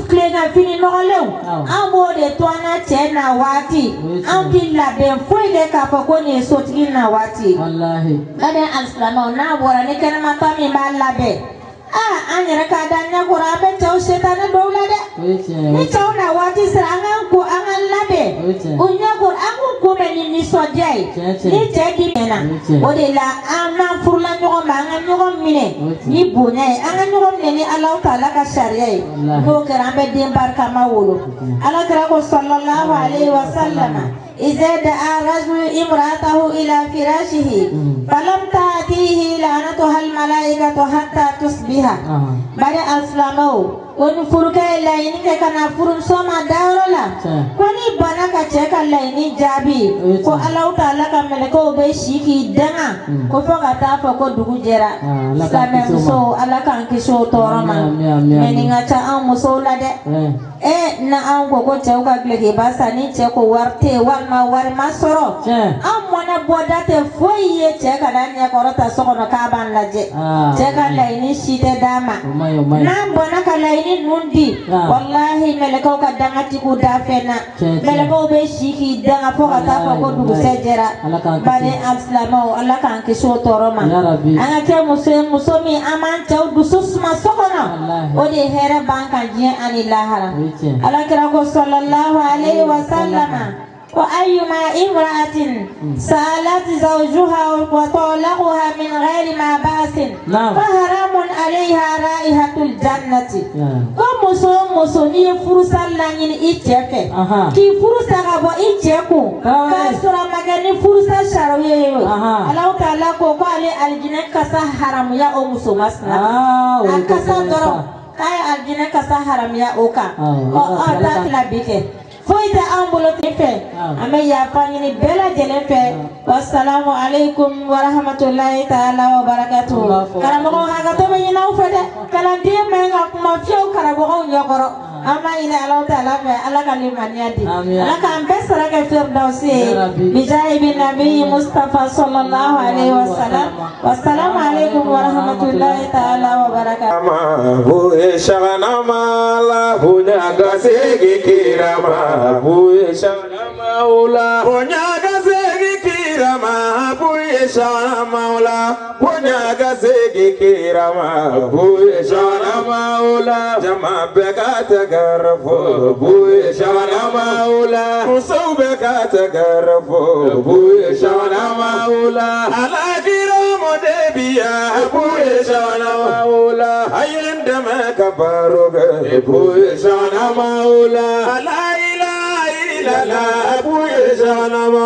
tilegan fini nɔgɔlenw, an b'o de to an na cɛ na waati. Anw ti labɛn foyi kɛ k'a fɔ ko nin ye sotigi na waati ye. Baden alisilamɛw, n'a bɔra ni kɛnɛmata min b'a labɛn, aa, an yɛrɛ k'a da ɲɛkɔrɔ, an bɛ cɛw setanɛ dɔw la dɛ. Ni cɛw na waati sera, an k'an ko, an ka labɛn u ɲɛkɔrɔ, an k'u kunbɛn ni nisɔndiya ye. Ni cɛ di mɛnna, o de la an n'an furula ɲɔgɔn ma, an ka ɲɔgɔn minɛ ni bonya ye, an ka ɲɔgɔn minɛ ni Alahu taala ka sariya ye. N'o kɛra, an bɛ den barikama wolo. Ala kira ko sallallahu alaihi wa sallama إذا دعا الرجل امرأته إلى فراشه فلم تأتيه لعنتها الملائكة حتى تصبح. Bari alisilamɛw, ko ni furukɛ ye laɲini kɛ ka na furumuso ma dayɔrɔ la, ko ni banna ka cɛ ka laɲini jaabi, ko Alahu taala ka mɛlɛkɛw bɛ si k'i danga ko fo ka taa fɔ ko dugu jɛra. Silamɛmusow, Ala k'an kisi o tɔɔrɔ ma. Mais nin ka ca an musow la dɛ. E na an ko ko cɛw ka dulokiba san, ni cɛ ko wari tɛ yen walima wari ma sɔrɔ, an mɔnɛ bɔda tɛ foyi ye cɛ ka na ɲɛkɔrɔ ta so kɔnɔ k'a b'an lajɛ. Cɛ ka laɲini si tɛ d'a ma. N'an bɔnna ka laɲini ninnu di, walahi, mɛlɛkɛw ka danga ti k'u da fɛn na. Mɛlɛkɛw bɛ si k'i danga fo ka taa fɔ ko dugusɛ jɛra. Baden alisilamɛw, Ala k'an kisi o tɔɔrɔ ma. An ka kɛ muso ye, muso min an b'an cɛw dusu suma so kɔnɔ, o de ye hɛrɛ b'an kan diɲɛ ani lahara. Ala kira ko sallallahu alaihi wa sallama ko ayyuma imra'atin sa'alat zawjuha wa talaqaha min ghairi ma ba'sin fa haramun. alayha raihatul jannati. Ko muso o muso n'i ye furusa laɲini i cɛ fɛ, k'i furu sa ka bɔ i cɛ kun, k'a sɔrɔ a ma kɛ ni furusa sariya ye o, Alahu taala ko ko ale alijinɛ kasa haramuya o muso masina. A kasa dɔrɔn k'a ye alijinɛ kasa haramuya o kan. Ɔ ɔ taa tila bi kɛ. Foyi tɛ an bolo ten fɛ, an bɛ yafa ɲini bɛɛ lajɛlen fɛ. Wasalamu aleykum warahmatulahi taala wa barakatuhu. Karamɔgɔ hakɛto bɛ ɲini aw fɛ dɛ, kalanden man ka kuma fiyewu karamɔgɔw ɲɛkɔrɔ. An b'a ɲini Alahu taala fɛ, Ala ka limaniya di, Ala k'an bɛɛ sara kɛ firdausi ye, bijahi bi nabi Mustafa sallallahu alaihi wasallam. Wasalamu aleykum warahmatulahi taala wa barakatuhu. Buye shana maula, bonya gazegi kirama, buye shana maula, bonya gazegi kirama, buye shana maula, jama beka tagarfo, buye shana maula, muso beka tagarfo, buye shana maula, ala kiramo debiya, buye shana maula, ayende me kabaroge, buye shana maula, ala la buye shana ma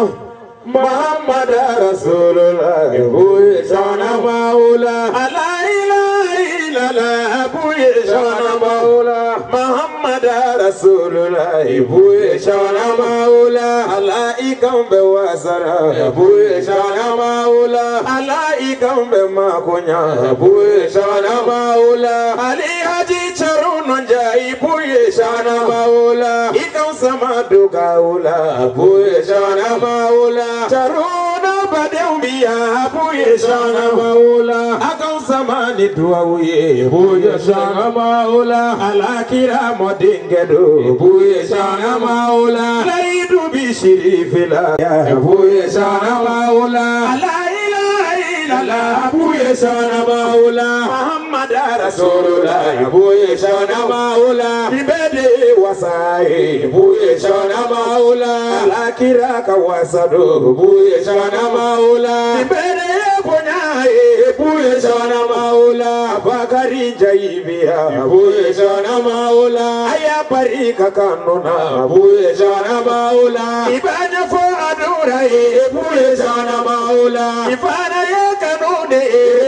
Muhammad Rasulullah buye shana maula, la ilaha illallah buye shana maula, Muhammad Rasulullah buye shana maula, alaikam be wasara buye shana maula, alaikam be makonya buye shana maula, Ali Haji Charuno Njai buye shana maula, ikam sama dugaula buye shana maula, Charuna badeumbia buye shana maula, akam sama ni duauye buye shana maula, alakira modingedo buye shana maula, laidu bishirifila buye shana maula, la ilaha illallah buye shana maula, Muhammad Rasulullah buye shana maula, ibede wasai buye shana maula, alakira kawasado buye shana maula, ibede bonyae buye shana maula, Bakari jaibia buye shana maula, aya barika kanuna buye shana maula, ibanya fo adura buye shana maula, ifana ye kanune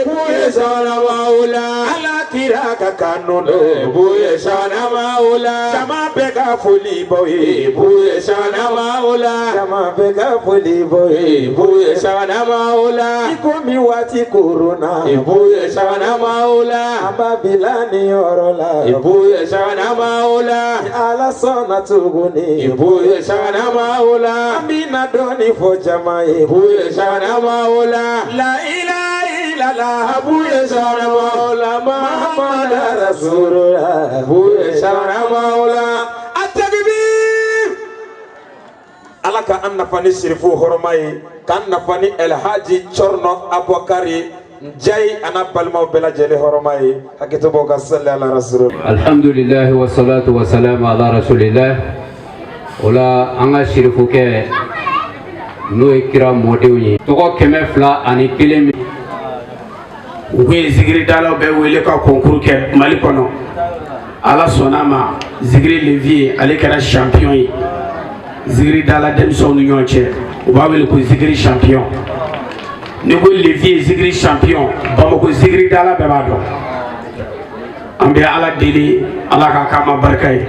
buye shana maula, alakira ka kanune buye shana maula, jama beka fuli boye buye shana maula, jama beka fuli boye buye shana maula, ikomi wati corona buye shana maula, ababilani yorola buye shana maula, ala sona tuguni buye shana maula, amina doni fo jama buye shana maula, la ilaha illallah buye shana maula, Muhammad Rasulullah buye shana maula. At-takbir. Ala ka an nafa ni sirifu hɔrɔma ye, k'an nafa ni Elhaji Chorno Abubakari Njai ana balimaw bɛɛ lajɛlen hɔrɔma ye. Hakɛto b'aw ka sali ala rasul. Alhamdulilahi wa salatu wa salam ala rasulillah. O la an ka sirifukɛ n'o ye kira mɔdenw ye, tɔgɔ 201 min u kun ye zikiridalaw bɛɛ wele ka concours kɛ Mali kɔnɔ. Ala sɔnna a ma, zikiri levier ale kɛra champion ye zikiridala denmisɛnw ni ɲɔgɔn cɛ, u b'a wele ko zikiri champion. Ni ko levier zikiri champion, Bamakɔ zikiridala bɛɛ b'a dɔn. An bɛ Ala deli, Ala k'a k'a ma barika ye.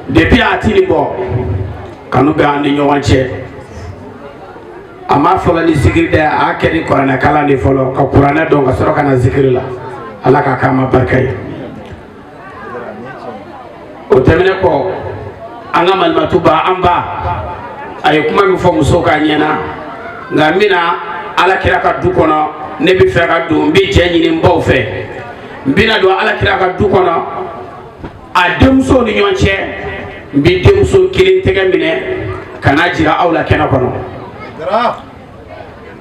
Depuis a ti nin bɔ, kanu bɛ an ni ɲɔgɔn cɛ. A m'a fɔlɔ ni zikiri dɛ, a y'a kɛ ni kuranɛ kalan de fɔlɔ, ka kuranɛ dɔn ka sɔrɔ ka na zikiri la. Ala k'a k'a ma barika ye. O tɛmɛnen kɔ, an ka malimatu ba an ba, a ye kuma min fɔ musow ka ɲɛna, nka n bɛna Ala kira ka du kɔnɔ, ne bɛ fɛ ka don, n bɛ cɛ ɲini n baw fɛ, n bɛna don Ala kira ka du kɔnɔ, a denmusow ni ɲɔgɔn cɛ, n bɛ denmuso kelen tɛgɛ minɛ ka n'a jira aw la kɛnɛ kɔnɔ.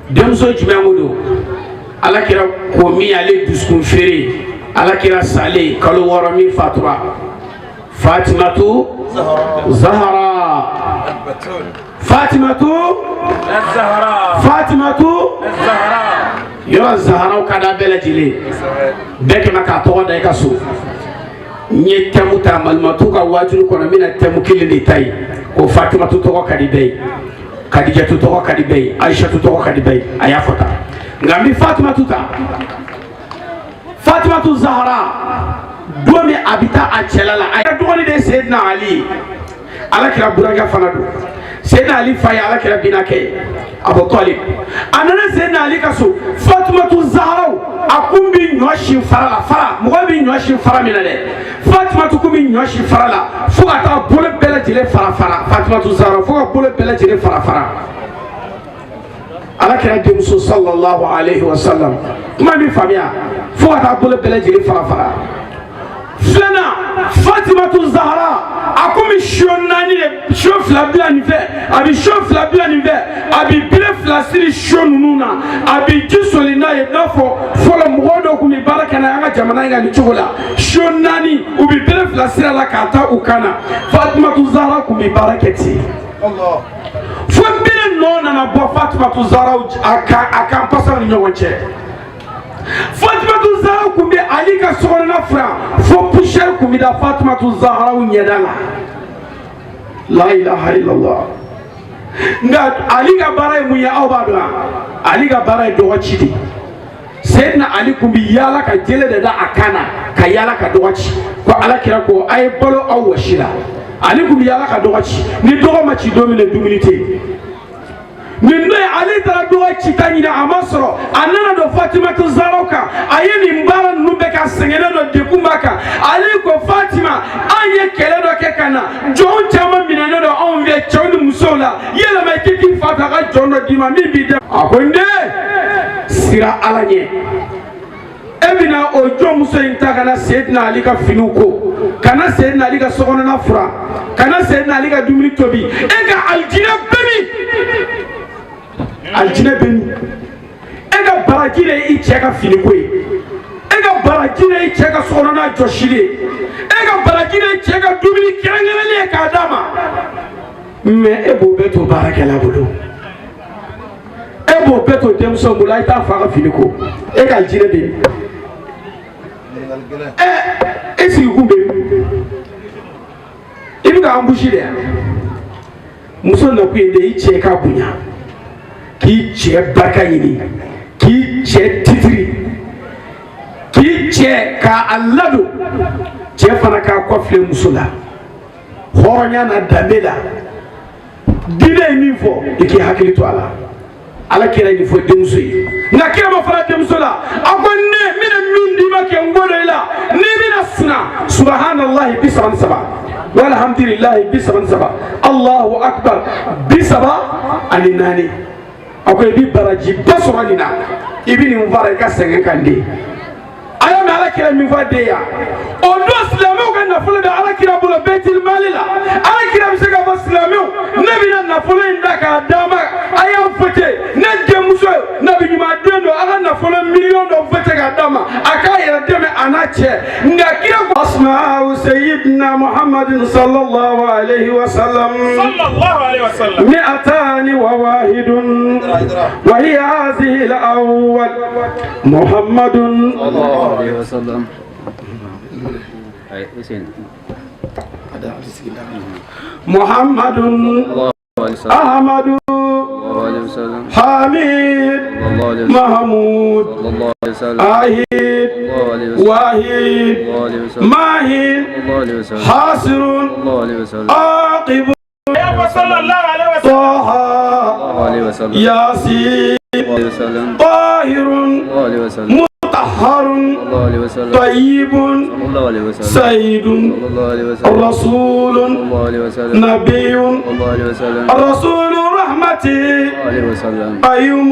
Denmuso jumɛn ko don? Ala kira ko min y'ale dusukun feere, Ala kira salen kalo 6 min fatura, Fatimatu Zahara, Fatimatu Fatimatu Yɔrɔ Zaharaw ka d'a bɛɛ lajɛlen bɛɛ kɛmɛ k'a tɔgɔ da i ka so. N ye thème ta malimatu ka waajuli kɔnɔ, n bɛna thème kelen de ta yen ko Fatimatu tɔgɔ ka di bɛɛ ye, Kadijatu tɔgɔ ka di bɛɛ ye, Ayisatu tɔgɔ ka di bɛɛ ye. A y'a fɔ tan, nka n bɛ Fatimatu ta. Fatimatu Zahara, don min a bɛ taa a cɛla la, a yɛrɛ dɔgɔnin de ye Seyidina Ali ye, Ala kira burankɛ fana don. Seyidina Ali fa ye Ala kira binakɛ ye, Abu Talib. A nana Seyidina Ali ka so, Fatimatu Zaharaw a kun bɛ ɲɔ si fara la, fara mɔgɔ bɛ ɲɔ si fara min na dɛ, Fatimatu kun bɛ ɲɔ si fara la fo ka taa bolo bɛɛ lajɛlen fara fara. Fatimatu Zahara fo ka bolo bɛɛ lajɛlen fara fara. Ala kira denmuso sallallahu alayhi wa sallam, kuma min faamuya, fo ka taa bolo bɛɛ lajɛlen fara fara. Filanan, Fatimatu Zahara a kun bɛ sɔ naani de, sɔ fila bila nin fɛ, a bɛ sɔ fila bila nin fɛ, a bɛ bere fila siri sɔ ninnu na, a bɛ ji soli n'a ye. I n'a fɔ fɔlɔ mɔgɔ dɔw tun bɛ baara kɛ n'a ye an ka jamana in kan nin cogo la, sɔ naani u bɛ bere fila siri a la k'a ta u kan na. Fatimatu Zahara tun bɛ baara kɛ ten fo bere nɔ nana bɔ Fatimatu Zahara a kan pasaw ni ɲɔgɔn cɛ. Fatimatu Zahara tun bɛ Ali ka sokɔnɔna furan fo poussière tun bɛ da Fatimatu Zahara ɲɛda la. La ilaha illallah. Nka Ali ka baara ye mun ye, aw b'a dɔn wa? Ali ka baara ye dɔgɔ ci de. Seyidina Ali tun bɛ yaala ka jele de da a kan na ka yaala ka dɔgɔ ci, ko Ala kira ko a ye balo aw wɔsi la. Ali tun bɛ yaala ka dɔgɔ ci, ni dɔgɔ ma ci don min na dumuni tɛ yen. Nin don Ali taara dɔgɔ ci ta ɲini, a ma sɔrɔ. A nana don Fatimatu Zahara kan, a ye nin baara ninnu bɛɛ kɛ, a sɛgɛnnen don, degun b'a kan. Ali ko Fatima, an ye kɛlɛ dɔ kɛ ka na, jɔn caman minɛnen don anw fɛ, cɛw ni musow la, yɛlɛma i k'i k'i fa fɛ a ka jɔn dɔ d'i ma min b'i dɛmɛ. A ko n den, sira Ala ɲɛ, e bɛna o jɔnmuso in ta ka na Seyidina Ali ka finiw ko, ka na Seyidina Ali ka sokɔnɔna furan, ka na Seyidina Ali ka dumuni tobi, e ka alijinɛ bɛ min? Alijinɛ bɛ min? E ka baraji de ye i cɛ ka finiko ye, e ka baraji de ye i cɛ ka sokɔnɔna jɔsili ye, e ka baraji de ye cɛ ka dumuni kɛrɛnkɛrɛnlen ye k'a d'a ma. Mɛ e b'o bɛɛ to baarakɛla bolo, e b'o bɛɛ to denmuso bolo, a ye taa fa ka fini ko, e ka alijinɛ bɛ yen. Ɛ, e sigikun bɛ yen, i bɛ ka anbusi de yan. Muso nakun ye de i cɛ ka bonya, k'i cɛ barika ɲini, k'i cɛ titiri, k'i cɛ k'a ladon, cɛ fana k'a kɔfilɛ muso la hɔrɔnya n'a danbe la. Diinɛ ye min fɔ, i k'i hakili to a la. Ala kira ye nin fɔ denmuso ye, nka kira ma fara denmuso la. A ko ne n bɛna min d'i ma kɛ n ko dɔ i la, n'i bɛna suna, subahanallahi 33, walhamdulilahi 33, Allahu akbar 34. A ko i bɛ barajiba sɔrɔ nin na, i bɛ nin fara i ka sɛgɛn kan den. A y'a mɛn Ala kira min fɔ den ya, o don silamɛw ka nafolo bɛ Ala kira bolo bɛtil mali la. Ala kira bɛ se k'a fɔ silamɛw, ne bɛna nafolo in ta k'a d'a ma, a y'a vote ne denmuso ye, nabi ɲuman den don, a ka nafolo miliyɔn dɔ vote k'a d'a ma, a k'a yɛrɛ dɛmɛ a n'a cɛ. Nka kira ko asma'u sayyidina Muhammadin sallallahu alayhi wa sallam sallallahu alayhi wa sallam mi'atani wa wahidun wa hiya hadhihi al-awwal Muhammadun sallallahu alayhi wa sallam. Muhammadun Ahmadu Hamid Mahmud Ahid Wahid Mahin Hasirun Aqib Taha Yasin Tahirun مطهر طيب سيد رسول نبي رسول رحمتي قيوم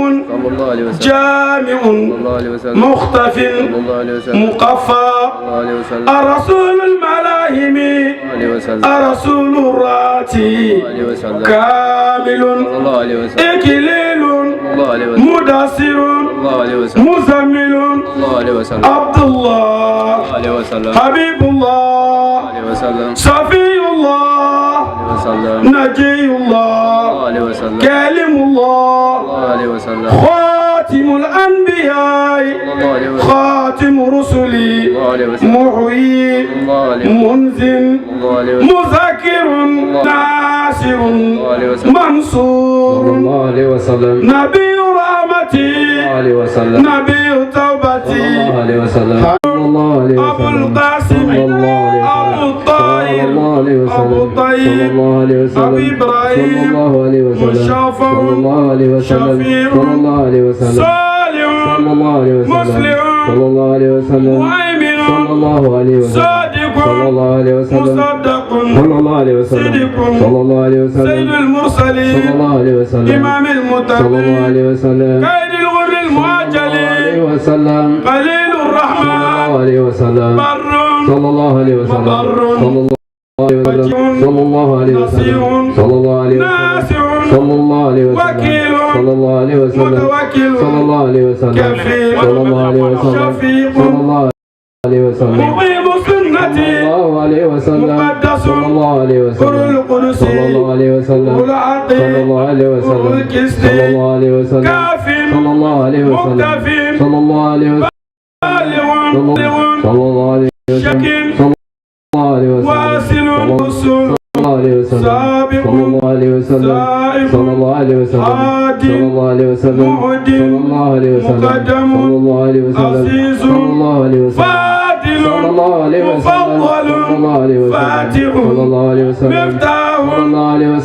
جامع مختف مقفى الرسول الملاهم الرسول الراتي كامل إكليل مدثر مزمل عبد الله حبيب الله صفي الله نجي الله كلم الله خاتم خاتم الأنبياء خاتم رسلي محيي منزل مذكر ناصر منصور نبي رحمتي نبي توبتي أبو القاسم أبو الطاهر أبو الطيب أبو إبراهيم مشافع شفيع صالح مسلم مهيمن صادق مصدق صدق سيد المرسلين إمام المتقين قائد الغر المعجلين قليل الرحمن بر مبر ناصر وكيل متوكل كفيل شفيق مقيم سنتي مقدس روح القدس روح العقل روح الكسد كاف مكتف بالغ شكيم واصل رسول سابق سائق هادي مهدي مقدم عزيز فاضل مفضل فاتح مفتاح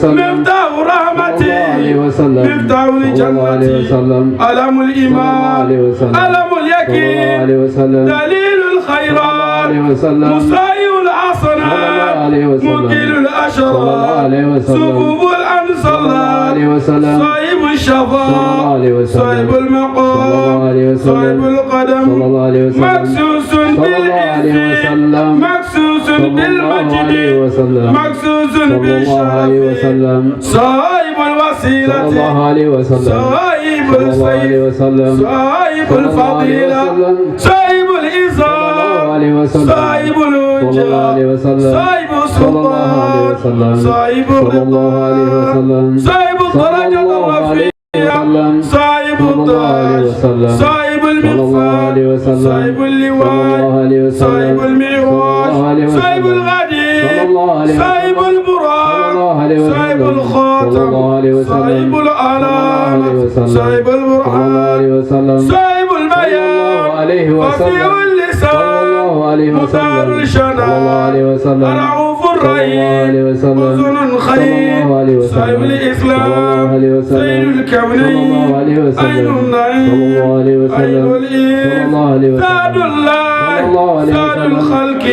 مفتاح رحمتي مفتاح الجنة علم الإيمان علم اليقين دليل الخيرات مسائل الحسنات مكيل الأشرار صفوف الأنصار صاحب الشفاعة صاحب المقام صاحب القدم مكسوس بالعز مكسوس بالمجد مكسوس بالشرف صاحب الوسيلة صاحب السيف صاحب الفضيلة صاحب الإزار صاحب الوجه صاحب السلطان صاحب الرضا صاحب الدرجة الرفيعة صاحب التاج صاحب المغفر صاحب اللواء صاحب المعراج صاحب الغدير صاحب البراق صاحب الخاتم صاحب العلامة صاحب البرهان صاحب البيان فصيح اللسان مختار الشنان رؤوف الرحيم أذن خير صاحب الإسلام سيد الكونين عين النعيم عين الإيم سعد الله سعد الخلق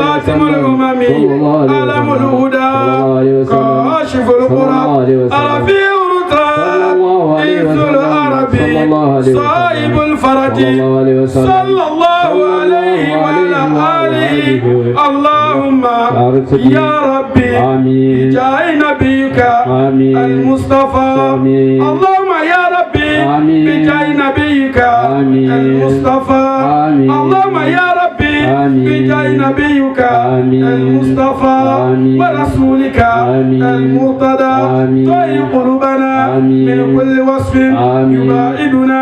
خاتم الأمم علم الهدى كاشف القرى رفيع الرتب عز العربي صاحب الفرج صلى الله عليه وعلى آله. اللهم يا ربي بجاه نبيك المصطفى اللهم يا ربي بجاه نبيك المصطفى اللهم يا ربي بجاه نبيك المصطفى ورسولك المرتضى طهر قلوبنا من كل وصف يبعدنا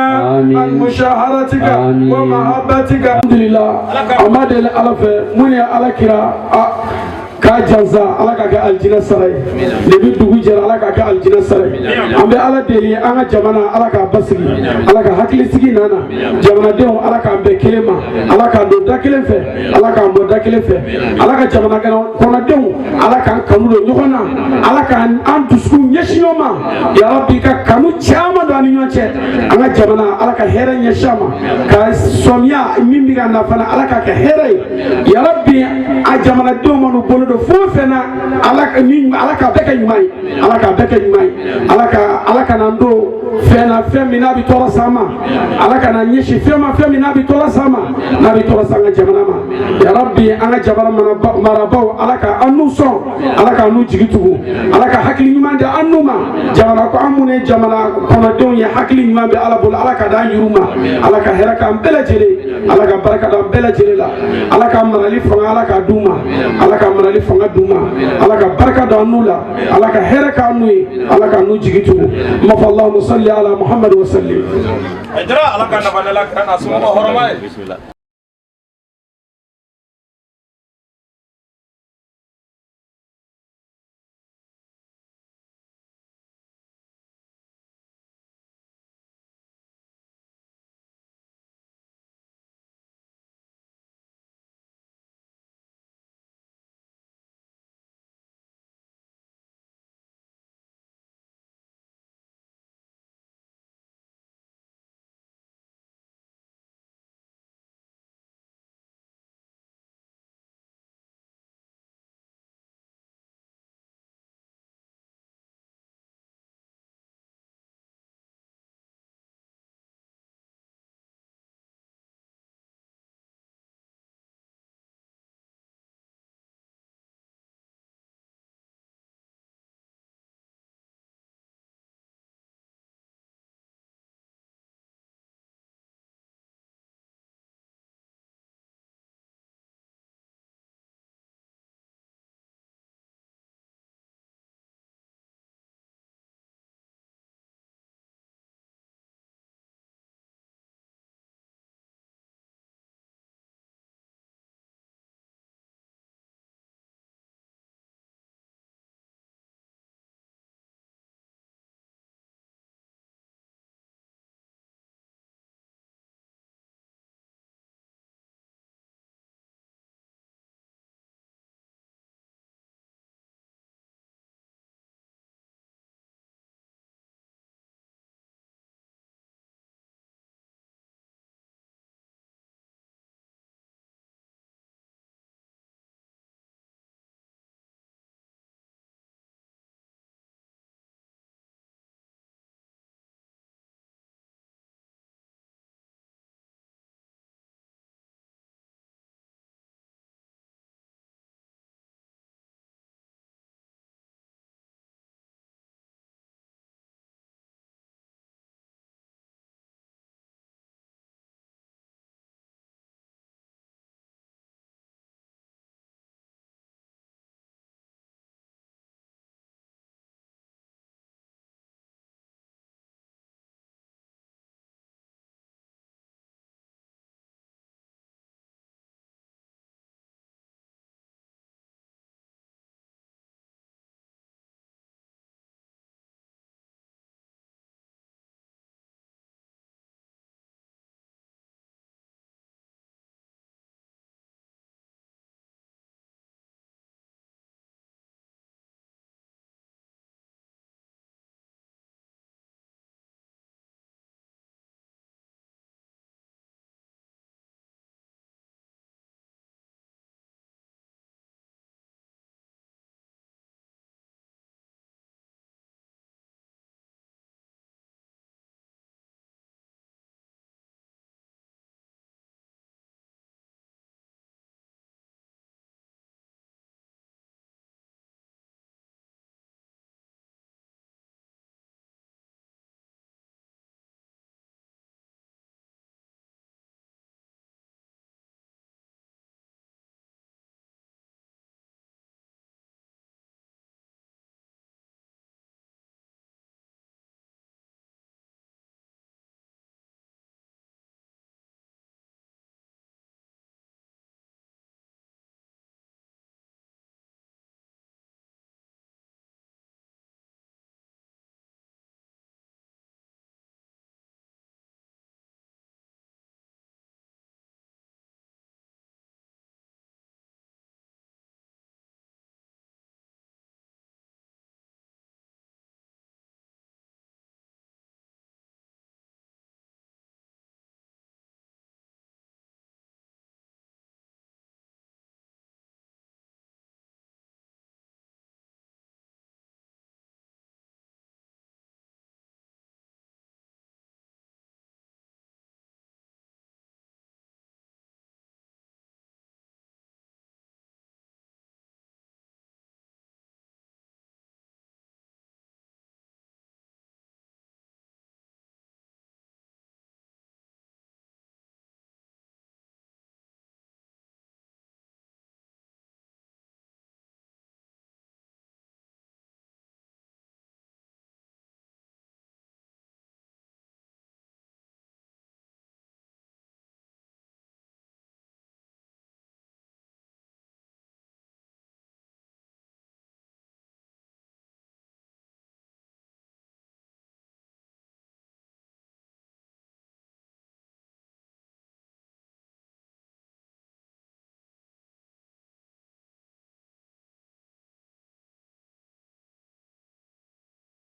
عن مشاهرتك ومحبتك. الحمد لله أمد الألف من على كرا ka jansa ala ka kɛ alijinɛ sara ye debi dugu jɛra ala ka kɛ alijinɛ sara ye an bɛ ala deli an ka jamana ala k'a basigi ala ka hakilisigi nana jamanadenw ala k'an bɛn kelen ma ala k'an don da kelen fɛ ala k'an bɔ da kelen fɛ ala ka jamana kɔnɔdenw ala k'an kanu don ɲɔgɔn na ala k'an an dusukun ɲɛsin ɲɔgɔn ma yarabi ka kanu caman don an ni ɲɔgɔn cɛ an ka jamana ala ka hɛrɛ ɲɛsin a ma ka sɔmiya min bɛ ka na fana ala k'a kɛ hɛrɛ ye yarabi a jamanadenw man'u bolo don fɛn o fɛn na ala ala k'a bɛɛ kɛ ɲuman ye ala k'a bɛɛ kɛ ɲuman ye ala ka n'an don fɛn na fɛn min n'a bɛ tɔɔrɔ s'an ma ala ka n'an ɲɛsin fɛn ma fɛn min n'a bɛ tɔɔrɔ s'an ma n'a bɛ tɔɔrɔ s'an ka jamana ma yarabi an ka jamana marabaaw ala ka an n'u sɔn ala k'an n'u jigi tugu ala ka hakili ɲuman di an n'u ma jamana ko an minnu ye jamana kɔnɔdenw ye hakili ɲuman bɛ ala bolo ala ka d'an yɛrɛw ma ala ka hɛrɛ k'an bɛɛ lajɛlen ala ka barika d'an bɛɛ lajɛlen la ala ka marali fanga ala k'a d'u ma ala ka marali fanga d'u ma, Ala ka barika don an n'u la, Ala ka hɛrɛ k'an n'u ye, Ala k'an n'u jigi tugu. N b'a fɔ Allahumma salli ala Muhammad wa sallim. Ala ka nafa ne la kira n'a somɔgɔw hɔrɔma ye. Bismillah.